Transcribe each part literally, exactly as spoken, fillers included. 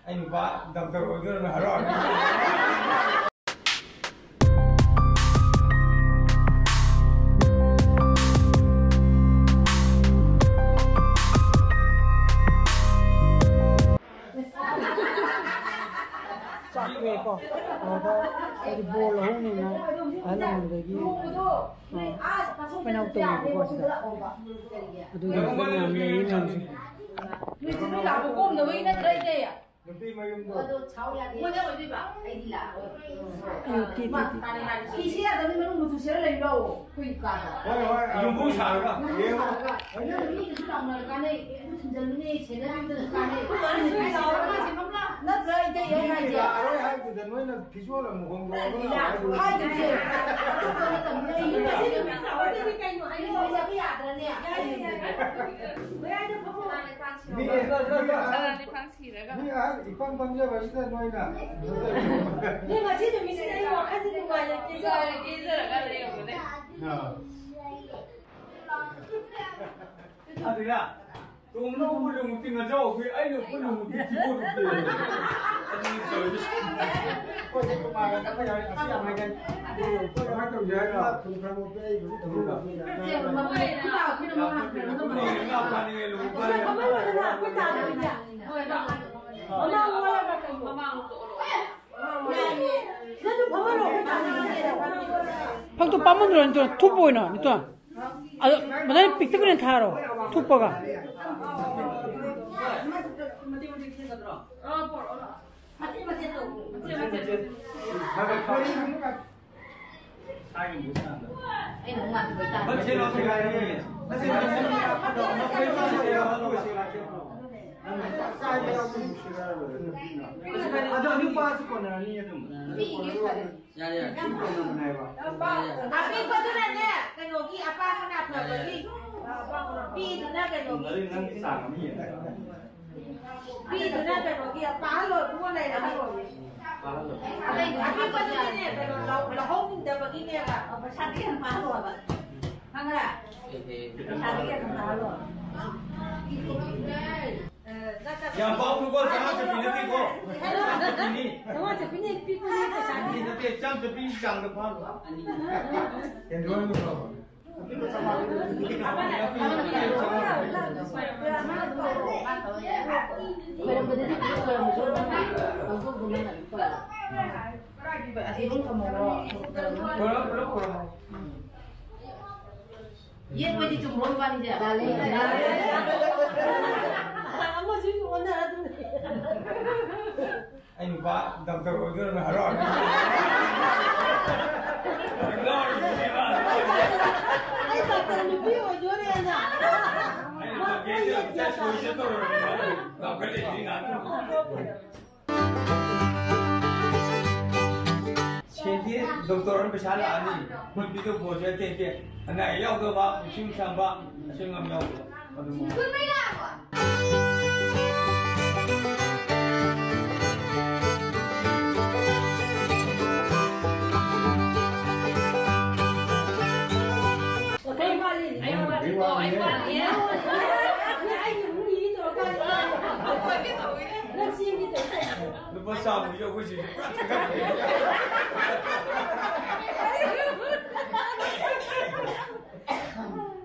ꯑꯩ ꯅꯨꯄꯥ ꯗꯣꯛꯇꯔ ꯑꯣꯏꯗꯣꯏꯔꯝꯃꯦ, ꯍꯔꯥꯎ꯫ ꯆꯥꯛ ꯄꯤꯔꯛꯑꯦꯀꯣ꯫ ꯑꯗꯨꯗ ꯑꯩꯗꯤ ꯕꯣꯜ ꯂꯧꯍꯧꯅꯤꯅ ꯑꯍꯜ ꯂꯃꯟꯗꯒꯤ, ꯑ, ꯄꯦꯅꯥꯎ ꯇꯧꯋꯦꯕꯀꯣ ꯁꯤꯗ꯫ ꯑꯗꯨꯒꯤ ꯃꯌꯥꯝ ꯂꯩꯔꯤ ꯃꯌꯥꯝꯁꯦ꯫ ꯅꯨꯃꯤꯠꯁꯦ ꯅꯣꯏ ꯂꯥꯛꯄ ꯀꯣꯝꯅꯕꯒꯤ ꯅꯠꯇ꯭ꯔꯥ, ꯏꯇꯩ? ꯅꯨꯄꯤ ꯃꯌꯨꯝꯗꯣ꯫ ꯑꯗꯣ ꯁꯥꯎ ꯌꯥꯗꯦ꯫ ꯃꯣꯏꯗ ꯑꯣꯏꯗꯣꯏꯕ? ꯑꯩꯗꯤ ꯂꯥꯛꯑꯣꯏ꯫ ꯑꯩ ꯇꯤ, ꯇꯤ, ꯇꯤ꯫ ꯐꯤꯁꯦ ꯌꯥꯗꯕꯅꯤ, ꯃꯅꯨꯡ ꯃꯆꯨ ꯁꯦꯠꯂ ꯂꯩꯔꯣ꯫ ꯑꯩꯈꯣꯏ ꯀꯥꯗ꯫ ꯍꯣꯏ, ꯍꯣꯏ, ꯌꯨꯝꯕꯨ ꯁꯥꯔꯒ꯫ ꯌꯨꯝꯕꯨ ꯌꯦꯡꯉꯣ꯫ ꯁꯥꯔꯒ꯫ ꯑꯗꯨꯅ ꯃꯤꯅꯁꯨ ꯂꯥꯎꯅꯔ ꯀꯥꯟꯅꯩ꯫ ꯑꯗꯨ ꯊꯤꯟꯖꯜꯂꯨꯅꯦ, ꯁꯦꯟꯅꯕꯤꯗꯨꯅ ꯀꯥꯟꯅꯩ꯫ ꯅꯠꯇ꯭ꯔꯥ, ꯏꯇꯩ, ꯑꯩ ꯍꯥꯏꯁꯦ? ꯂꯥꯛꯑꯔꯣꯏ ꯍꯥꯏꯕꯗꯨꯗ ꯅꯣꯏꯅ ꯐꯤꯖꯣꯜ ꯑꯃꯨꯛ ꯍꯣꯡꯗꯣꯛꯑꯒ ꯂꯥꯛꯑꯣ ꯍꯥꯏꯗꯨꯗꯤ꯫ ꯍꯥꯏꯗꯨꯗꯤ꯫ ꯌꯨꯝ ꯑꯁꯤ ꯅꯨꯃꯤꯠ ꯂꯥꯛꯑꯣꯏꯗꯗꯤ ꯀꯩꯅꯣ ꯍꯥꯏꯌꯣ꯫ ꯌꯨꯝ ꯑꯁꯤ ꯌꯥꯗ꯭ꯔꯅꯦ? ꯌꯥꯏ, ꯌꯥꯏ, ꯌꯥꯏ꯫ ꯃꯌꯥꯏꯗ ꯐꯝꯃꯣ꯫ ꯃꯤ, ꯃꯤ, ꯁꯅꯥ ꯂꯩꯕꯥꯛ ꯁꯤꯔꯒ꯫ ꯃꯤ ꯑꯍꯜ ꯏꯄꯪ ꯄꯪꯖꯕꯁꯤꯗ ꯅꯣꯏꯅ꯫ ꯅꯪ ꯉꯁꯤ ꯅꯨꯃꯤꯠꯁꯤꯗ ꯑꯩ ꯋꯥꯈꯜꯁꯦ ꯅꯨꯡꯉꯥꯏꯅ ꯀꯦꯖꯔꯒ ꯀꯦꯖꯔꯒ ꯂꯩꯔꯕꯅꯦ꯫ ꯑꯥ꯫ ꯑꯗꯨꯅ ꯇꯣꯝꯅ ꯎꯕ ꯂꯣꯡꯇꯤ ꯉꯖꯥꯎ ꯑꯩꯈꯣꯏ, ꯑꯩꯅ ꯎꯕ ꯂꯣꯡꯇꯤ ꯊꯤꯕꯣꯡ ꯎꯞꯄꯤ꯫ ꯑꯗꯨꯅꯤ ꯇꯧꯔꯤꯁꯦ꯫ ꯑꯩꯈꯣꯏꯁꯦ ꯇꯣꯉꯥꯟꯅ ꯆꯠꯄ ꯌꯥꯎꯔꯦ, ꯉꯁꯤ ꯌꯥꯝ ꯍꯥꯏꯅꯩ꯫ ꯀꯃꯥꯏꯅ ꯇꯧꯁꯦ ꯍꯥꯏꯅꯣ? ꯊꯨꯝ ꯈꯔ ꯃꯣꯠꯄ ꯑꯩꯕꯨꯗꯤ ꯊꯝꯃꯨꯔꯣ꯫ ꯉꯥ ꯐꯥꯅꯤꯡꯉꯦ, ꯂꯣꯡꯇꯤ ꯐꯥꯅꯤꯡꯉꯦ꯫ ꯐꯛꯇꯣ ꯄꯥꯝꯃꯟꯗ꯭ꯔꯣ, ꯅꯤꯇꯣꯟ? ꯊꯨꯞꯄ ꯑꯣꯏꯅ, ꯅꯤꯇꯣꯟ꯫ ꯑꯗꯣ ꯃꯊꯪ ꯄꯤꯛꯇꯛ ꯑꯣꯏꯅ ꯊꯥꯔꯣ, ꯊꯨꯞꯄꯒ꯫ ꯑꯗꯣ ꯅꯨꯄꯥꯁꯨ ꯀꯣꯟꯅꯔꯅꯤ ꯑꯗꯨꯝ꯫ ꯌꯥꯔꯦ, ꯌꯥꯔꯦ꯫ ꯑꯄꯤꯛꯄꯗꯨꯅꯅꯦ, ꯀꯩꯅꯣꯒꯤ ꯑꯄꯥꯛꯄꯅ ꯐꯕꯒꯤ꯫ ꯄꯤꯗꯨꯅ ꯀꯩꯅꯣꯒꯤ꯫ ꯅꯪ ꯆꯥꯡ ꯑꯃ ꯌꯦꯡꯉꯣ꯫ ꯄꯤꯗꯨꯅ ꯀꯩꯅꯣꯒꯤ ꯄꯥꯍꯜꯂꯣ, ꯏꯕꯨꯡꯉꯣ ꯂꯩꯔꯅꯤ꯫ ꯄꯥꯍꯜꯂꯣ꯫ ꯑꯄꯤꯛꯄꯗꯨꯗꯤꯅꯦ, ꯀꯩꯅꯣ ꯂꯧ-, ꯂꯧꯍꯧꯅꯤꯡꯗꯕꯒꯤꯅꯦꯕ꯫ ꯄꯩꯁꯥꯗꯤ ꯌꯥꯝ ꯄꯥꯍꯜꯂꯣꯕ꯫ ꯈꯪꯉ꯭ꯔꯥ? ꯑꯦ, ꯑꯦ꯫ ꯄꯩꯁꯥꯗꯤ ꯌꯥꯝ ꯄꯥꯍꯜꯂꯣ꯫ ꯌꯥꯝ ꯄꯥꯎꯅꯨꯀꯣ, ꯆꯥꯝꯃꯉꯥ ꯆꯠꯄꯤ ꯅꯠꯇꯦꯀꯣ꯫ ꯆꯥꯝꯃꯉꯥ ꯆꯠꯄꯤꯅꯦ, ꯄꯤꯛꯄꯅꯦ ꯄꯩꯁꯥꯗꯤ꯫ ꯑꯅꯤ ꯅꯠꯇꯦ, ꯆꯥꯝ ꯆꯠꯄꯤ ꯆꯥꯡꯗ ꯐꯥꯕ꯫ ꯑꯅꯤ꯫ ꯍꯦꯟꯗꯣꯛ ꯍꯦꯟꯗꯣꯛ ꯐꯥꯕ꯫ ꯈꯣꯏꯔꯝꯕꯗꯗꯤ ꯄꯨꯂꯞ ꯈꯣꯏꯔꯝꯕꯁꯨ ꯑꯗꯨꯝ ꯂꯧꯊꯣꯛꯇꯨꯅ ꯑꯗꯨꯝ ꯇꯧꯔꯣ꯫ ꯑꯁꯤ ꯑꯗꯨꯝ ꯊꯝꯃꯣ꯫ ꯈꯣꯏꯔꯝ-, ꯄꯨꯂꯞ ꯈꯣꯏꯔꯝꯃꯣ꯫ ꯌꯦꯠꯄꯗꯤ ꯆꯨꯝꯕ꯭ꯔꯣ ꯏꯕꯥꯅꯤꯁꯦ? ꯂꯥꯜꯂꯦ꯫ ꯑꯃꯁꯨ ꯑꯣꯟꯅꯔ ꯑꯗꯨꯝ ꯂꯩ꯫ ꯑꯩ ꯅꯨꯄꯥ ꯗꯣꯛꯇꯔ ꯑꯣꯏꯗꯣꯏꯔꯝꯅ ꯍꯔꯥꯎꯔꯦ꯫ ꯑꯩ ꯗꯣꯛꯇꯔ ꯅꯨꯄꯤ ꯑꯣꯏꯗꯣꯔꯦꯅ꯫ ꯑꯩ ꯅꯨꯄꯥ ꯀꯦꯟꯁꯔ ꯑꯝꯇ ꯁꯣꯏꯁꯦ ꯇꯧꯔꯕꯅꯦ꯫ ꯉꯥꯎꯈꯠꯂꯛꯏꯅꯤ ꯉꯥꯛꯇ꯫ ꯁꯦꯟꯗꯤ ꯗꯣꯛꯇꯔ ꯄꯩꯁꯥ ꯂꯥꯛꯑꯅꯤ, ꯈꯨꯟꯕꯤꯗ ꯕꯣꯔꯁꯦ ꯇꯦꯛ ꯇꯦꯛ, ꯑꯅꯥ ꯑꯌꯦꯛ ꯌꯥꯎꯗꯕ, ꯏꯁꯤꯡ ꯆꯥꯝꯕ, ꯑꯁꯣꯏ ꯑꯉꯥꯝ ꯌꯥꯎꯗꯕ꯫ ꯑꯗꯨ ꯃꯉꯥꯏ꯫ ꯑꯩ ꯋꯥꯠꯂꯤ꯫ ꯑꯩ ꯋꯥꯠꯂꯤ꯫ ꯑꯩ ꯋꯥꯠꯂꯤ꯫ ꯅꯪ ꯑꯩꯒꯤ ꯑꯃꯨꯛ ꯏ ꯇꯧꯔꯀꯥꯟꯗ꯫ ꯅꯪ ꯆꯦꯟꯒꯦ ꯇꯧꯔꯤ꯫ ꯂꯨꯄꯥ ꯆꯥꯝꯃꯒꯤ ꯑꯩꯈꯣꯏ ꯁꯤꯗꯤ ꯄꯨꯔꯥ ꯊꯥꯒꯠꯄꯅꯤ꯫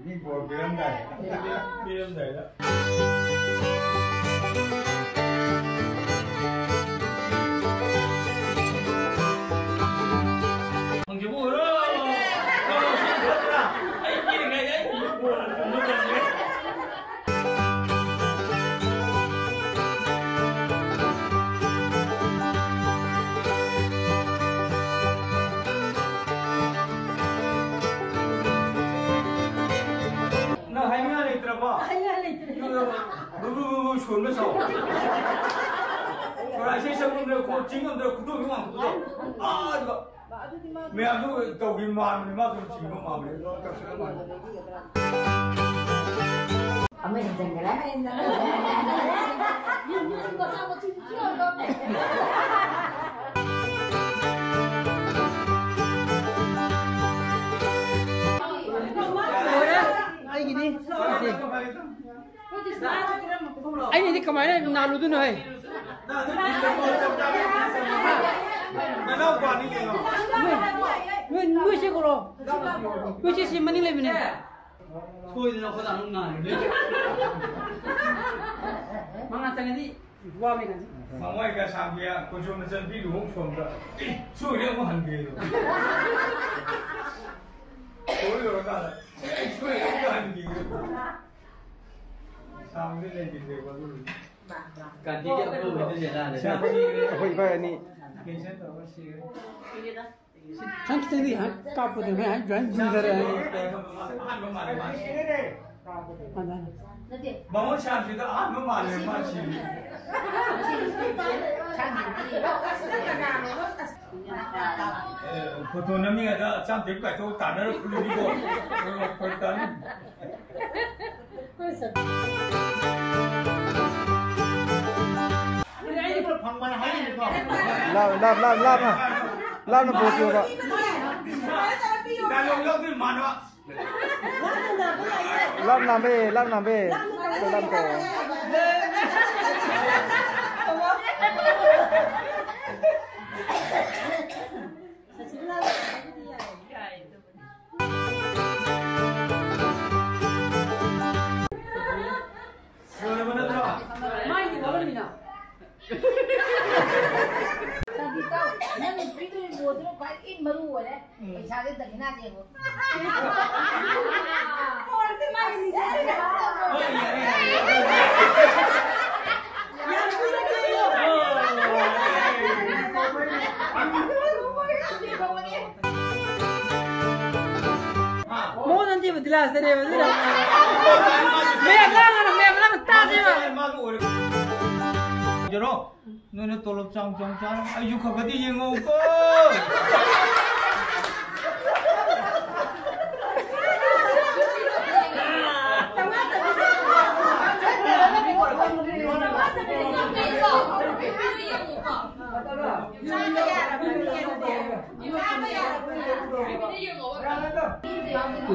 ꯃꯤ ꯕꯣꯔ ꯄꯤꯔꯝꯗꯥꯏ꯫ ꯄꯤꯔꯝꯗꯥꯏꯗ꯫ ꯐꯪꯖꯕ ꯑꯣꯏꯔꯣ꯫ ꯑꯩ ꯄꯤꯔꯤꯉꯩꯗ ꯑꯩ ꯕꯣꯔ ꯐꯪꯕ ꯐꯪꯉꯦ꯫ ꯅꯪ ꯍꯥꯏꯅꯤꯡꯉꯥꯏ ꯂꯩꯇ꯭ꯔꯕꯣ? ꯍꯥꯏꯅꯤꯡꯉꯥꯏ ꯂꯩꯇ꯭ꯔꯦ꯫ ꯕꯨ, ꯕꯨ, ꯕꯨ, ꯕꯨ ꯁꯣꯟꯕ ꯁꯥꯎ꯫ ꯈꯔ ꯏꯁꯩ ꯁꯛꯐꯝꯗ ꯈꯣ-, ꯆꯤꯡ ꯑꯃꯗ ꯈꯨꯗꯣꯝ ꯋꯥꯡ ꯈꯨꯗꯣꯝ꯫ ꯑꯥ, ꯑꯗꯨꯒ ꯃꯌꯥꯝꯗꯨ ꯇꯧꯈꯤ ꯃꯥꯟꯕꯅꯤ, ꯃꯥ ꯑꯗꯨꯝ ꯆꯤꯡꯕ ꯃꯥꯟꯕꯅꯤ, ꯑꯗꯨ ꯇꯧꯁꯤꯜꯂ ꯃꯥꯟꯕꯅꯤ꯫ ꯑꯃ ꯍꯦꯟꯖꯟꯈ꯭ꯔꯦ꯫ ꯂꯣꯏꯔꯦ, ꯑꯩꯒꯤꯗꯤ꯫ ꯑꯩꯅꯗꯤ ꯀꯃꯥꯏꯅ ꯅꯥꯜꯂꯨꯗꯣꯏꯅꯣ ꯍꯦ? ꯅꯣꯏ, ꯅꯣꯏ, ꯅꯣꯏ ꯆꯦ ꯀꯧꯔꯣ꯫ ꯅꯣꯏ ꯆꯦ ꯁꯤ ꯃꯅꯤꯡ ꯂꯩꯕꯅꯦ꯫ ꯁꯣꯏꯗꯅ ꯑꯩꯈꯣꯏ ꯗꯥ ꯅꯪ ꯉꯥꯏꯔꯤꯅꯦ꯫ ꯃꯉꯥ ꯆꯪꯉꯗꯤ ꯋꯥꯕꯅꯤ ꯀꯥꯟꯁꯤ꯫ ꯃꯃꯣꯏꯒ ꯁꯥꯕꯤꯌꯥ ꯀꯨꯆꯨ ꯃꯆꯟꯕꯤ ꯂꯨꯍꯣꯡ ꯁꯣꯝꯗ꯫ ꯑꯦ, ꯁꯣꯏꯔꯦ ꯑꯃꯨꯛ ꯍꯟꯒꯦ꯫ ꯁꯣꯏ ꯂꯣꯏꯔꯀꯥꯟꯗ꯫ ꯑꯦ, ꯁꯣꯏꯔꯦ ꯑꯃꯨꯛ ꯍꯟꯒꯦ꯫ ꯁꯥꯕꯗꯤ ꯂꯩꯈꯤꯗ꯭ꯔꯦꯀꯣ ꯑꯗꯨꯕꯨꯗꯤ꯫ ꯀꯥꯟꯇꯤꯒꯤ ꯑꯄꯨꯟꯕꯗꯨ ꯖꯦꯂꯥꯅꯦ꯫ ꯑꯩꯈꯣꯏ ꯏꯕꯥꯏ ꯑꯅꯤ꯫ ꯀꯦꯟꯁꯦꯜ ꯇꯧꯔꯒ ꯁꯤꯔꯦ꯫ ꯁꯪ ꯈꯤꯇꯪꯗꯤ ꯍꯥꯏ ꯀꯥꯞꯄꯗ ꯃꯣꯏ ꯍꯥꯏ ꯖꯣꯏꯟ ꯌꯨꯝꯗꯔꯦ ꯍꯥꯏ꯫ ꯑꯍꯥꯟꯕ ꯃꯥꯜꯂꯦ ꯃꯥ ꯁꯤꯔꯦ꯫ ꯑꯗ ꯅꯠꯇꯦ꯫ ꯕꯥꯃꯣꯟ ꯁꯥꯕꯁꯤꯗ ꯑꯍꯥꯟꯕ ꯃꯥꯜꯂꯦ ꯃꯥ ꯁꯤꯔꯦ꯫ ꯁꯪꯒꯤꯗꯤ꯫ ꯑꯦ, ꯐꯣꯇꯣ ꯅꯝꯃꯤꯉꯩꯗ ꯆꯥꯝ ꯇꯔꯦꯠ ꯀꯥꯏꯊꯣꯛꯑ ꯇꯥꯟꯅꯔꯛꯄꯗꯨꯗꯤꯀꯣ꯫ ꯐꯔꯛ ꯇꯥꯅꯤ꯫ ꯂꯥꯞ, ꯂꯥꯞ, ꯂꯥꯞ, ꯂꯥꯞꯅ꯫ ꯂꯥꯞꯅ ꯄꯨꯔꯛꯄꯤꯌꯣꯕ꯫ ꯂꯥꯞ ꯂꯥꯝꯕꯦ, ꯂꯥꯞ ꯂꯥꯝꯕꯦ꯫ ꯂꯥꯞ ꯇꯧ꯫ ꯂꯣꯏꯔꯕ ꯅꯠꯇ꯭ꯔꯣ? ꯃꯥꯏꯗꯤ ꯂꯧꯔꯝꯃꯤꯅ꯫ ꯅꯪ ꯅꯨꯄꯤꯗꯨꯒꯤ ꯃꯣꯠꯇꯨꯅ ꯈ꯭ꯋꯥꯏꯗꯒꯤ ꯃꯔꯨ ꯑꯣꯏꯔꯦ꯫ ꯎꯝ꯫ ꯄꯩꯁꯥꯁꯦ ꯗꯈꯤꯅꯥꯁꯦ ꯌꯦꯡꯉꯣ꯫ ꯍꯣꯏ, ꯌꯥꯔꯦ, ꯌꯥꯔꯦ, ꯌꯥꯔꯦ꯫ ꯃꯉꯣꯟꯗ ꯅꯠꯇꯦꯕ ꯗꯤꯂꯥꯁꯇꯅꯦꯕ, ꯑꯗꯨꯅ꯫ ꯃꯌꯥꯝ ꯂꯥꯡꯒꯅꯨ, ꯃꯌꯥꯝ ꯂꯥꯡꯒꯅꯨ, ꯇꯥꯗꯦꯕ꯫ ꯖꯦꯔꯣ, ꯅꯣꯏꯅ ꯇꯣꯂꯣꯞ ꯆꯥꯎ ꯆꯥꯎ ꯆꯥꯔ ꯑꯩꯁꯨ ꯈꯔ ꯈꯔꯗꯤ ꯌꯦꯡꯉꯧꯀꯣ꯫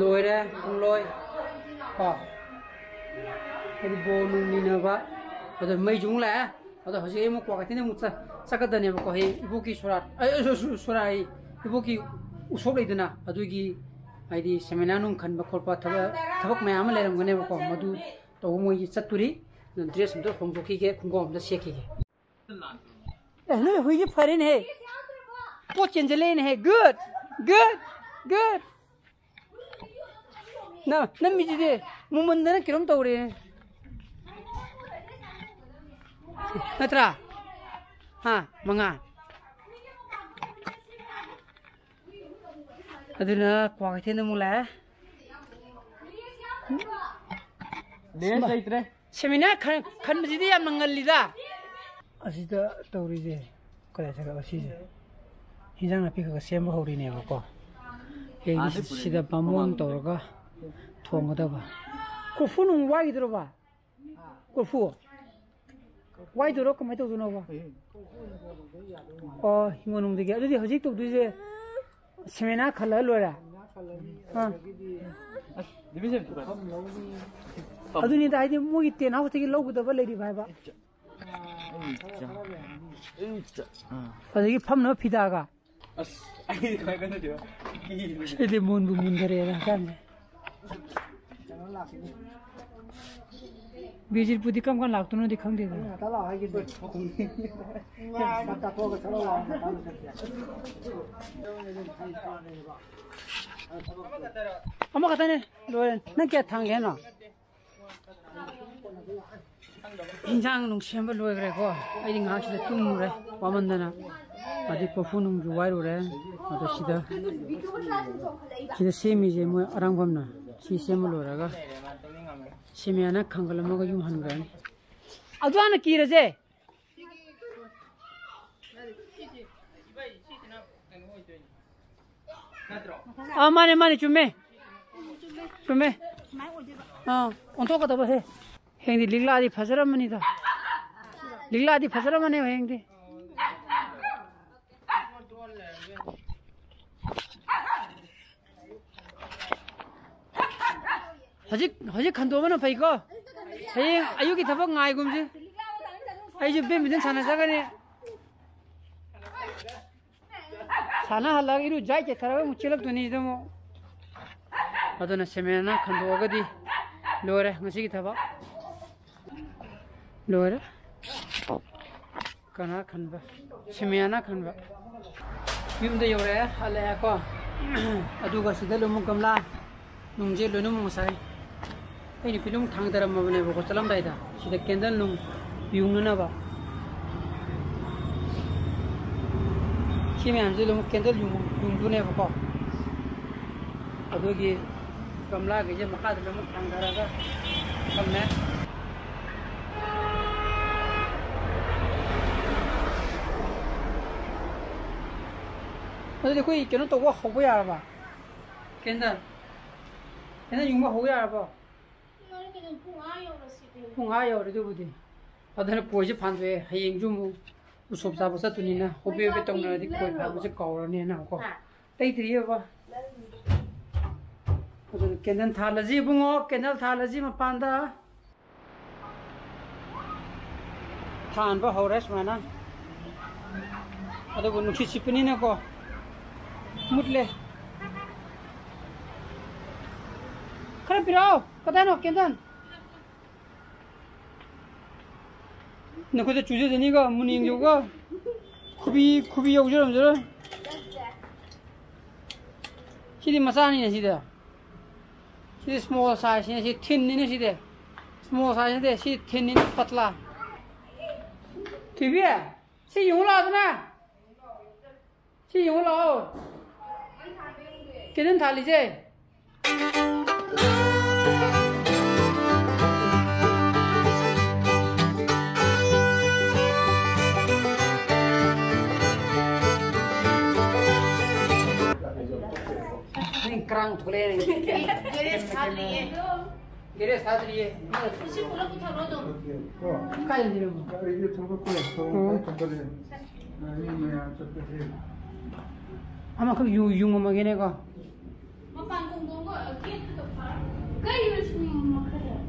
ꯂꯣꯏꯔꯦ, ꯄꯨꯡꯂꯣꯏ꯫ ꯀꯣ꯫ ꯍꯥꯏꯗꯤ ꯕꯣꯜ ꯅꯨꯡ ꯅꯤꯅꯕ꯫ ꯑꯗꯣ ꯃꯩꯁꯨ ꯑꯃꯨꯛ ꯂꯥꯛꯑꯦ꯫ ꯑꯗꯣ ꯍꯧꯖꯤꯛ ꯑꯩ ꯑꯃꯨꯛ ꯀ꯭ꯋꯥꯀꯩꯊꯦꯜꯗ ꯑꯃꯨꯛ ꯆꯠ-, ꯆꯠꯀꯗꯅꯦꯕꯀꯣ꯫ ꯍꯌꯦꯡ ꯏꯕꯣꯛꯀꯤ ꯁꯣꯔꯥꯠ, ꯑ, ꯑ, ꯁꯣ-, ꯁꯣ-, ꯁꯣꯔꯥꯏ, ꯏꯕꯣꯛꯀꯤ ꯎꯁꯣꯞ ꯂꯩꯗꯅ, ꯑꯗꯨꯒꯤ ꯍꯥꯏꯗꯤ ꯁꯦꯃꯤꯅꯥꯔ ꯅꯨꯡ ꯈꯟꯕ ꯈꯣꯠꯄ ꯊꯕꯛ, ꯊꯕꯛ ꯃꯌꯥꯝ ꯑꯃ ꯂꯩꯔꯝꯒꯅꯦꯕꯀꯣ꯫ ꯃꯗꯨ ꯇꯧꯕ ꯃꯣꯏꯒꯤ ꯆꯠꯇꯣꯔꯤ꯫ ꯑꯗꯨꯅ ꯗ꯭ꯔꯦꯁ ꯑꯝꯇ ꯍꯣꯡꯗꯣꯛꯈꯤꯒꯦ, ꯈꯣꯡꯒ꯭ꯔꯥꯎ ꯑꯝꯇ ꯁꯦꯠꯈꯤꯒꯦ꯫ ꯑꯦ, ꯅꯣꯏ ꯍꯨꯏꯁꯦ ꯐꯔꯦꯅꯦꯍꯦ꯫ ꯄꯣꯠ ꯆꯦꯟꯖꯜꯂꯛꯑꯦꯅꯦꯍꯦ꯫ Good, good, good. ꯅ-, ꯅꯝꯃꯤꯁꯤꯗꯤ ꯃꯨꯃꯟꯗꯅ ꯀꯩꯅꯣꯝ ꯇꯧꯔꯦ꯫ ꯅꯠꯇ꯭ꯔꯥ? ꯍꯥ, ꯃꯉꯥ꯫ ꯑꯗꯨꯅ ꯀ꯭ꯋꯥꯀꯩꯊꯦꯜꯗ ꯑꯃꯨꯛ ꯂꯥꯛꯑꯦ꯫ ꯅꯦꯁ ꯂꯩꯇ꯭ꯔꯦ꯫ ꯁꯦꯃꯤꯅꯥꯔ ꯈꯟ-, ꯈꯟꯕꯁꯤꯗꯤ ꯌꯥꯝꯅ ꯉꯜꯂꯤꯗ꯫ ꯑꯁꯤꯗ ꯇꯧꯔꯤꯁꯦ ꯀꯗꯥꯏ ꯆꯠꯈ꯭ꯔꯕ ꯁꯤꯁꯦ? ꯍꯤꯟꯖꯥꯡ ꯅꯥꯄꯤ ꯈꯔ ꯈꯔ ꯁꯦꯝꯕ ꯍꯧꯔꯤꯅꯦꯕꯀꯣ꯫ ꯍꯌꯦꯡꯗꯤ ꯑꯥꯗ ꯁꯤ-, ꯄꯨꯔꯦꯅꯦ꯫ ꯁꯤꯗ ꯕꯥꯃꯣꯟ ꯃꯃꯥꯡꯗ꯫ ꯇꯧꯔꯒ ꯊꯣꯡꯒꯗꯕ꯫ ꯀꯣꯔꯐꯨ ꯅꯨꯡ ꯋꯥꯏꯈꯤꯗ꯭ꯔꯣꯕ? ꯀꯣꯔꯐꯨ ꯋꯥꯏꯗꯣꯏꯔꯣ? ꯀꯃꯥꯏꯅ ꯇꯧꯗꯣꯏꯅꯣꯕ? ꯑꯣ, ꯍꯤꯡꯒꯣꯜ ꯅꯨꯡꯗꯒꯤ꯫ ꯑꯗꯨꯗꯤ ꯍꯧꯖꯤꯛ ꯇꯧꯗꯣꯏꯁꯦ ꯁꯦꯃꯤꯅꯥꯔ ꯈꯜꯂꯒ ꯂꯣꯏꯔꯦ? ꯑꯥ꯫ ꯑꯁ, ꯗꯤꯕꯤꯖꯟ ꯊꯨꯒꯥꯏ꯫ ꯑꯗꯨꯅꯤꯗ, ꯍꯥꯏꯗꯤ ꯃꯣꯏꯒꯤ ꯇꯦꯟ ꯍꯥꯎꯁꯇꯒꯤ ꯂꯧꯒꯗꯕ ꯂꯩꯔꯤꯕ ꯍꯥꯏꯕ꯫ ꯑꯩ ꯆꯥ-, ꯑꯩ ꯆꯥ-, ꯑꯥ꯫ ꯑꯗꯒꯤ ꯐꯝꯅꯕ ꯐꯤꯗꯥꯒ꯫ ꯑꯁ, ꯑꯩ ꯀꯃꯥꯏ ꯀꯩꯅꯣ ꯇꯧꯕ? ꯑꯩꯗꯤ ꯃꯨꯟꯕꯨ ꯃꯨꯟꯊꯔꯛꯑꯦꯗ ꯍꯛꯆꯥꯡꯁꯦ꯫ ꯕꯤꯖꯤꯠꯄꯨꯗꯤ ꯀꯔꯝ ꯀꯥꯟ ꯂꯥꯛꯇꯣꯏꯅꯣꯗꯤ ꯈꯪꯗꯦꯗꯅ꯫ ꯑꯃꯈꯛꯇꯅꯦ, ꯂꯣꯏꯔꯦ꯫ ꯅꯪ ꯀꯌꯥ ꯊꯥꯡꯒꯦ ꯍꯥꯏꯅꯣ? ꯏꯟꯖꯥꯡ ꯅꯨꯡ ꯁꯦꯝꯕ ꯂꯣꯏꯈ꯭ꯔꯦꯀꯣ꯫ ꯑꯩꯗꯤ ꯉꯥꯏꯍꯥꯛ ꯁꯤꯗ ꯇꯨꯝꯃꯨꯔꯦ, ꯋꯥꯃꯟꯗꯅ꯫ ꯑꯗꯩ ꯀꯣꯔꯐꯨ ꯅꯨꯡꯁꯨ ꯋꯥꯏꯔꯨꯔꯦ꯫ ꯑꯗꯣ ꯁꯤꯗ, ꯁꯤꯗ ꯁꯦꯝꯃꯤꯁꯦ ꯃꯣꯏ ꯑꯔꯥꯡꯕꯝꯅ꯫ ꯁꯤ ꯁꯦꯝꯕ ꯂꯣꯏꯔꯒ ꯁꯦꯃꯤꯌꯥꯅ ꯈꯥꯡꯒꯠꯂꯝꯃꯒ ꯌꯨꯝ ꯍꯟꯈ꯭ꯔꯅꯤ꯫ ꯑꯗꯨ ꯍꯥꯟꯅ ꯀꯤꯔꯁꯦ꯫ ꯑꯥ, ꯃꯥꯅꯦ, ꯃꯥꯅꯦ, ꯆꯨꯝꯃꯦ꯫ ꯆꯨꯝꯃꯦ꯫ ꯑꯥ, ꯑꯣꯟꯊꯣꯛꯀꯗꯕꯁꯦ꯫ ꯍꯌꯦꯡꯗꯤ ꯂꯤꯛꯂꯥꯗꯤ ꯐꯖꯔꯝꯃꯅꯤꯗ꯫ ꯂꯤꯛꯂꯥꯗꯤ ꯐꯖꯔꯝꯃꯅꯦꯕ ꯍꯌꯦꯡꯗꯤ꯫ ꯍꯧꯖꯤꯛ, ꯍꯧꯖꯤꯛ ꯈꯟꯗꯣꯛꯄꯅ ꯐꯩꯀꯣ꯫ ꯍꯌꯦꯡ ꯑꯌꯨꯛꯀꯤ ꯊꯕꯛ ꯉꯥꯏꯒꯨꯝꯁꯤ꯫ ꯑꯩꯁꯨ badminton ꯁꯥꯟꯅꯖꯒꯅꯤ꯫ ꯁꯥꯟꯅꯍꯜꯂꯒ ꯏꯔꯨꯖꯥꯏ ꯆꯦꯊꯔꯒ ꯑꯃꯨꯛ ꯆꯦꯜꯂꯛꯇꯣꯏꯅꯤ ꯁꯤꯗ ꯑꯃꯨꯛ꯫ ꯑꯗꯨꯅ ꯁꯤꯃꯦꯟꯅ ꯈꯟꯗꯣꯛꯑꯒꯗꯤ ꯂꯣꯏꯔꯦ ꯉꯁꯤꯒꯤ ꯊꯕꯛ꯫ ꯂꯣꯏꯔꯦ꯫ ꯀꯅꯥ ꯈꯟꯕ? ꯁꯤꯃꯦꯟꯅ ꯈꯟꯕ꯫ ꯌꯨꯝꯗ ꯌꯧꯔꯛꯑꯦ, ꯍꯜꯂꯛꯑꯦꯀꯣ꯫ ꯑꯗꯨꯒ ꯁꯤꯗ ꯂꯨꯃꯨꯛ ꯒꯝꯂꯥ ꯅꯨꯡꯁꯦ ꯂꯣꯏꯅꯃꯛ ꯉꯁꯥꯏ ꯑꯩꯅ ꯐꯤꯂꯝ ꯊꯥꯡꯗꯔꯝꯃꯕꯅꯦꯕꯀꯣ, ꯆꯠꯂꯝꯗꯥꯏꯗ꯫ ꯁꯤꯗ candle ꯅꯨꯡ ꯌꯨꯡꯅꯅꯕ꯫ ꯁꯤ ꯃꯌꯥꯝꯁꯦ ꯑꯗꯨꯝ candle ꯌꯨꯡ-, ꯌꯨꯡꯗꯣꯏꯅꯦꯕꯀꯣ꯫ ꯑꯗꯨꯒꯤ ꯒꯝꯂꯥꯈꯩꯁꯦ ꯃꯈꯥꯗ ꯂꯣꯏꯅꯃꯛ ꯊꯥꯡꯗꯔꯒ ꯊꯝꯃꯦ꯫ ꯑꯗꯨꯗꯤ ꯑꯩꯈꯣꯏ ꯀꯩꯅꯣ ꯇꯧꯕ ꯍꯧꯕ ꯌꯥꯔꯕ? Candle꯫ Candle ꯌꯨꯡꯕ ꯍꯧ ꯌꯥꯔꯕꯣ? ꯄꯨꯡ ꯑꯥ ꯌꯧꯔꯦ ꯑꯗꯨꯕꯨꯗꯤ꯫ ꯑꯗꯨꯅ ꯈꯣꯏꯁꯦ ꯐꯥꯟꯗꯣꯛꯑꯦ꯫ ꯍꯌꯦꯡꯁꯨ ꯑꯃꯨꯛ ꯎꯁꯣꯞ ꯆꯥꯕ ꯆꯠꯇꯣꯏꯅꯤꯅ, ꯍꯣꯕꯦ ꯍꯣꯕꯦ ꯇꯧꯅꯔꯗꯤ ꯈꯣꯏ ꯐꯥꯟꯕꯁꯦ ꯀꯥꯎꯔꯅꯦꯅ ꯀꯣ꯫ ꯍꯥ? ꯂꯩꯇ꯭ꯔꯤꯑꯕ꯫ ꯑꯗꯨꯅ candle ꯊꯥꯜꯂꯁꯤ ꯏꯕꯨꯡꯉꯣ, candle ꯊꯥꯜꯂꯁꯤ ꯃꯄꯥꯟꯗ꯫ ꯊꯥꯟꯕ ꯍꯧꯔꯦ ꯁꯨꯃꯥꯏꯅ꯫ ꯑꯗꯨꯕꯨ ꯅꯨꯡꯁꯤꯠ ꯁꯤꯠꯄꯅꯤꯅꯀꯣ, ꯃꯨꯠꯂꯦ꯫ ꯈꯔ ꯄꯤꯔꯛꯑꯣ꯫ ꯀꯗꯥꯏꯅꯣ candle? ꯅꯈꯨꯠꯇ ꯆꯨꯖꯗꯅꯤꯀꯣ, ꯃꯨꯟꯅ ꯌꯦꯡꯖꯧꯀꯣ꯫ ꯈꯨꯕꯤ, ꯈꯨꯕꯤ ꯌꯧꯖꯔꯝꯖꯔꯣꯏ꯫ ꯁꯤꯗꯤ ꯃꯆꯥꯅꯤꯅꯦ ꯁꯤꯗ꯫ ꯁꯤꯗꯤ small size ꯅꯤ, ꯁꯤ thin ꯅꯤꯅꯦ ꯁꯤꯗꯤ꯫ Small size ꯅꯠꯇꯦ, ꯁꯤ thin ꯅꯤꯅꯦ, ꯄꯇꯂꯥ꯫ ꯊꯣꯏꯕꯤ, ꯁꯤ ꯌꯦꯡꯉꯨ ꯂꯥꯛꯑꯣꯗꯅ꯫ ꯁꯤ ꯌꯦꯡꯉꯨ ꯂꯥꯛꯑꯣ꯫ Candle ꯊꯥꯜꯂꯤꯁꯦ꯫ ꯅꯪ ꯀ꯭ꯔꯥꯡ ꯊꯣꯛꯂꯛꯑꯦ꯫ Garage ꯊꯥꯗ꯭ꯔꯤꯌꯦ꯫ Garage ꯊꯥꯗ꯭ꯔꯤꯌꯦ꯫ ꯁꯤ ꯄꯨꯂꯞ ꯄꯨꯊꯔꯣ ꯑꯗꯨꯝ꯫ ꯀꯥꯏꯗꯅꯣ? ꯑꯩꯁꯨ ꯊꯣꯛꯂꯛꯄ ꯌꯥꯏ꯫ ꯊꯣꯛꯂꯛꯄ ꯑꯣ꯫ ꯌꯥꯏ꯫ ꯑꯩ ꯃꯌꯥꯝ ꯆꯠꯄꯁꯦ꯫ ꯑꯃꯈꯛ ꯌꯨ-, ꯌꯨꯡꯉꯝꯃꯒꯦꯅꯦꯀꯣ꯫ ꯃꯄꯥꯟ ꯀꯣꯡꯗꯣꯡꯒ ꯒꯦꯠꯇꯨꯗ ꯐꯥꯔ-, ꯀꯩꯅꯣ ꯁꯨꯝ ꯃꯈꯜ ꯌꯥꯝ꯫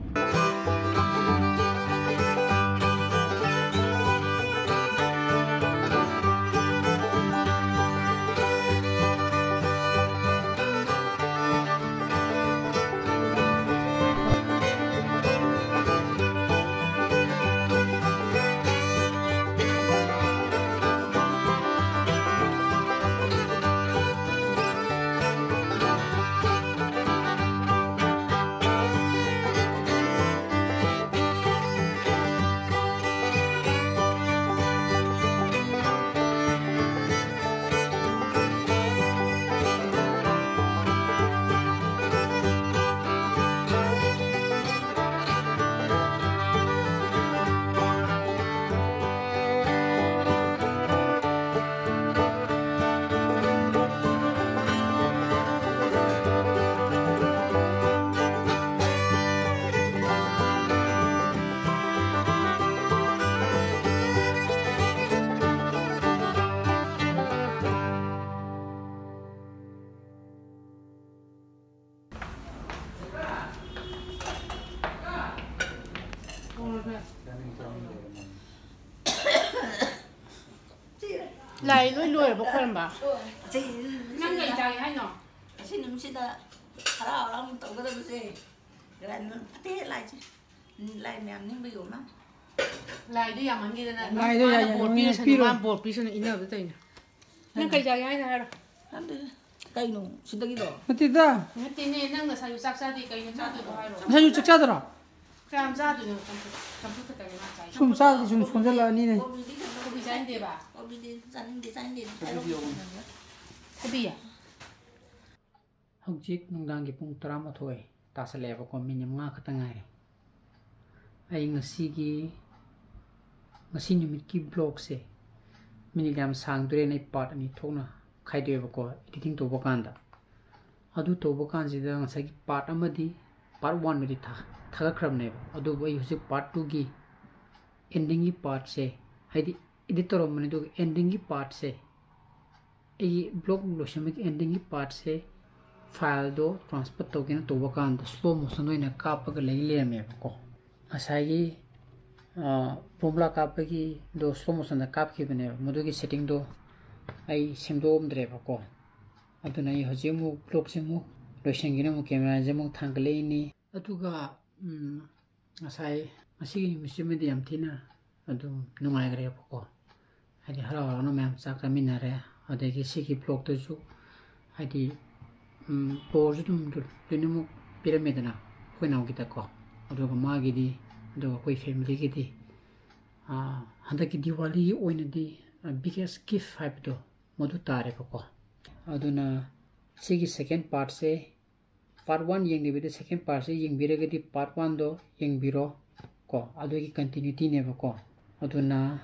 ꯂꯥꯏ ꯂꯣꯏ ꯂꯣꯏꯔꯕ ꯈꯣꯏꯔꯝꯕ? ꯑꯁꯤ ꯅꯪ ꯀꯩ ꯆꯥꯒꯦ ꯍꯥꯏꯅꯣ? ꯑꯁꯤ ꯅꯨꯃꯤꯠꯁꯤꯗ ꯍꯔꯥꯎ ꯍꯔꯥꯎ ꯇꯧꯒꯗꯕꯁꯦ ꯀꯩꯅꯣ ꯐꯠꯇꯦ ꯂꯥꯏꯁꯦ꯫ ꯂꯥꯏ ꯃꯌꯥꯝ ꯅꯤꯡꯕ ꯌꯣꯝꯃ꯫ ꯂꯥꯏꯗꯣ ꯌꯥꯝꯃꯟꯈꯤꯗꯅ ꯂꯥꯏꯗꯣ ꯃꯥꯅ ꯌꯥꯝ ꯕꯣꯔ ꯌꯥꯝꯃꯟꯈꯤꯗꯅ ꯄꯤꯔꯁꯅꯨ, ꯄꯤꯔꯣ꯫ ꯃꯥꯅ ꯕꯣꯔ ꯄꯤꯔꯁꯅꯨ ꯏꯟꯅꯕꯗ ꯇꯧꯔꯤꯅꯦ꯫ ꯅꯪ ꯀꯩ ꯆꯥꯒꯦ ꯍꯥꯏꯅꯣ ꯍꯥꯏꯔꯣ꯫ ꯈꯪꯗꯦ꯫ ꯀꯩꯅꯣ ꯁꯤꯗꯒꯤꯗꯣ? ꯅꯠꯇꯦꯗ, ꯅꯠꯇꯦꯅꯦ, ꯅꯪ ꯉꯁꯥꯏꯁꯨ ꯆꯥꯛ ꯆꯥꯗꯦ, ꯀꯩꯅꯣ ꯆꯥꯗꯣꯏꯗꯣ ꯍꯥꯏꯔꯣ꯫ ꯉꯁꯥꯏꯁꯨ ꯆꯥꯛ ꯆꯥꯗ꯭ꯔꯣ? ꯀꯌꯥꯝ ꯆꯥꯗꯣꯏꯅꯣ? ꯆꯝꯐꯨꯠ, ꯆꯝꯐꯨꯠ ꯈꯛꯇꯅꯦ ꯃꯥ ꯆꯥꯏꯁꯦ꯫ ꯁꯨꯝ ꯆꯥꯗꯤ ꯁꯨꯝ ꯁꯣꯟꯖꯜꯂꯛꯑꯅꯤꯅꯦ꯫ ꯀꯣꯕꯤꯗꯤ ꯀꯩꯅꯣ ꯀꯣꯕꯤ ꯆꯥꯅꯤꯡꯗꯦꯕ? ꯀꯣꯕꯤꯗꯤ ꯆꯥꯅꯤꯡꯗꯦ, ꯆꯥꯅꯤꯡꯗꯦ꯫ ꯊꯕꯤ? ꯍꯧꯖꯤꯛ ꯅꯨꯡꯗꯥꯡꯒꯤ ꯄꯨꯡ ꯇꯔꯥꯃꯥꯊꯣꯏ ꯇꯥꯁꯜꯂꯛꯑꯦꯕꯀꯣ, ꯃꯤꯅꯤꯠ ꯃꯉꯥ ꯈꯛꯇ ꯉꯥꯏꯔꯦ꯫ ꯑꯩ ꯉꯁꯤꯒꯤ ꯉꯁꯤ ꯅꯨꯃꯤꯠꯀꯤ ꯕ꯭ꯂꯣꯛꯁꯦ ꯃꯤꯅꯤꯠ ꯌꯥꯝ ꯁꯥꯡꯗꯣꯔꯦꯅ ꯑꯩ ꯄꯥꯔꯠ ꯑꯅꯤ ꯊꯣꯛꯅ ꯈꯥꯏꯗꯣꯛꯑꯦꯕꯀꯣ, ꯏꯗꯤꯇꯤꯡ ꯇꯧꯕ ꯀꯥꯟꯗ꯫ ꯑꯗꯨ ꯇꯧꯕ ꯀꯥꯟꯁꯤꯗ ꯉꯁꯥꯏꯒꯤ ꯄꯥꯔꯠ ꯑꯃꯗꯤ ꯄꯥꯔꯠ ꯋꯥꯟꯕꯨꯗꯤ ꯊꯥ ꯊꯥꯒꯠꯈ꯭ꯔꯕꯅꯦꯕ, ꯑꯗꯨꯕꯨ ꯑꯩ ꯍꯧꯖꯤꯛ ꯄꯥꯔꯠ ꯇꯨꯒꯤ ꯑꯦꯟꯗꯤꯡꯒꯤ ꯄꯥꯔꯠꯁꯦ, ꯍꯥꯏꯗꯤ ꯏꯗꯤꯠ ꯇꯧꯔꯝꯕꯅꯤ, ꯑꯗꯨꯒ ꯑꯦꯟꯗꯤꯡꯒꯤ ꯄꯥꯔꯠꯁꯦ, ꯑꯩꯒꯤ ꯕ꯭ꯂꯣꯛ ꯂꯣꯏꯁꯤꯟꯕꯒꯤ ꯑꯦꯟꯗꯤꯡꯒꯤ ꯄꯥꯔꯠꯁꯦ ꯐꯥꯏꯜꯗꯣ ꯇ꯭ꯔꯥꯟꯁꯐꯔ ꯇꯧꯒꯦꯅ ꯇꯧꯕ ꯀꯥꯟꯗ ꯁ꯭ꯂꯣ ꯃꯣꯁꯟ ꯑꯣꯏꯅ ꯀꯥꯞꯄꯒ ꯂꯩ ꯂꯩꯔꯝꯃꯦꯕꯀꯣ꯫ ꯉꯁꯥꯏꯒꯤ ꯕꯣꯝꯕ꯭ꯂꯥ ꯀꯥꯞꯄꯒꯤꯗꯣ ꯁ꯭ꯂꯣ ꯃꯣꯁꯟꯗ ꯀꯥꯞꯈꯤꯕꯅꯦꯕ, ꯃꯗꯨꯒꯤ ꯁꯦꯠꯇꯤꯡꯗꯣ ꯑꯩ ꯁꯦꯝꯗꯣꯛꯑꯝꯗ꯭ꯔꯦꯕꯀꯣ꯫ ꯑꯗꯨꯅ ꯑꯩ ꯍꯧꯖꯤꯛ ꯑꯃꯨꯛ ꯕ꯭ꯂꯣꯛꯁꯦ ꯑꯃꯨꯛ ꯂꯣꯏꯁꯤꯟꯒꯦꯅ ꯑꯃꯨꯛ ꯀꯦꯃꯦꯔꯥꯁꯦ ꯑꯃꯨꯛ ꯊꯥꯡꯒꯠꯂꯛꯏꯅꯤ꯫ ꯑꯗꯨꯒ ꯎꯝ, ꯉꯁꯥꯏ ꯉꯁꯤꯒꯤ ꯅꯨꯃꯤꯠꯁꯤꯃꯗꯤ ꯌꯥꯝ ꯊꯤꯅ ꯑꯗꯨꯝ ꯅꯨꯡꯉꯥꯏꯈ꯭ꯔꯦꯕꯀꯣ꯫ ꯍꯥꯏꯗꯤ ꯍꯔꯥꯎ ꯍꯔꯥꯎꯅ ꯃꯌꯥꯝ ꯆꯥꯛ ꯆꯥꯃꯤꯟꯅꯔꯦ꯫ ꯑꯗꯒꯤ ꯁꯤꯒꯤ ꯕ꯭ꯂꯣꯛꯇꯁꯨ ꯍꯥꯏꯗꯤ ꯎꯝ, ꯕꯣꯔꯁꯨ ꯑꯗꯨꯝ ꯂꯣꯏꯅꯃꯛ ꯄꯤꯔꯝꯃꯦꯗꯅ ꯑꯩꯈꯣꯏ ꯏꯅꯥꯎꯒꯤꯗꯀꯣ, ꯑꯗꯨꯒ ꯃꯥꯒꯤꯗꯤ, ꯑꯗꯨꯒ ꯑꯩꯈꯣꯏ ꯐꯦꯃꯤꯂꯤꯒꯤꯗꯤ꯫ ꯍꯟꯗꯛꯀꯤ ꯗꯤꯋꯥꯂꯤꯒꯤ ꯑꯣꯏꯅꯗꯤ ꯕꯤꯒꯦꯁ ꯒꯤꯐ ꯍꯥꯏꯕꯗꯣ ꯃꯗꯨ ꯇꯥꯔꯦꯕꯀꯣ꯫ ꯑꯗꯨꯅ ꯁꯤꯒꯤ ꯁꯦꯀꯦꯟ ꯄꯥꯔꯠꯁꯦ, ꯄꯥꯔꯠ ꯋꯥꯟ ꯌꯦꯡꯗꯕꯤꯗ ꯁꯦꯀꯦꯟ ꯄꯥꯔꯠꯁꯦ ꯌꯦꯡꯕꯤꯔꯒꯗꯤ ꯄꯥꯔꯠ ꯋꯥꯟꯗꯣ ꯌꯦꯡꯕꯤꯔꯣ ꯀꯣ, ꯑꯗꯨꯒꯤ ꯀꯟꯇꯤꯅ꯭ꯌꯨꯇꯤꯅꯦꯕꯀꯣ꯫ ꯑꯗꯨꯅ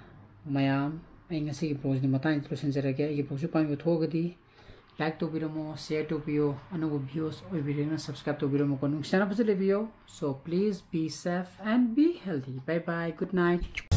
ꯃꯌꯥꯝ, ꯑꯩ ꯉꯁꯤꯒꯤ ꯕ꯭ꯂꯣꯒꯁꯤꯗꯤ ꯃꯇꯥꯡꯁꯤꯗ ꯂꯣꯏꯁꯤꯟꯖꯔꯒꯦ꯫ ꯑꯩꯒꯤ ꯕ꯭ꯂꯣꯒꯁꯤ ꯄꯥꯝꯕꯤꯕ ꯊꯣꯛꯑꯒꯗꯤ ꯂꯥꯏꯛ ꯇꯧꯕꯤꯔꯝꯃꯣ, ꯁꯤꯌꯔ ꯇꯧꯕꯤꯌꯣ, ꯑꯅꯧꯕ ꯚ꯭ꯌꯨꯁ ꯑꯣꯏꯕꯤꯔꯒꯅ ꯁꯕꯁꯀ꯭ꯔꯥꯏꯕ ꯇꯧꯕꯤꯔꯝꯃꯣꯀꯣ꯫ ꯅꯨꯡꯁꯤꯅꯕꯁꯨ ꯂꯩꯕꯤꯌꯣ꯫ So please be safe and be healthy. Bye bye. Good night.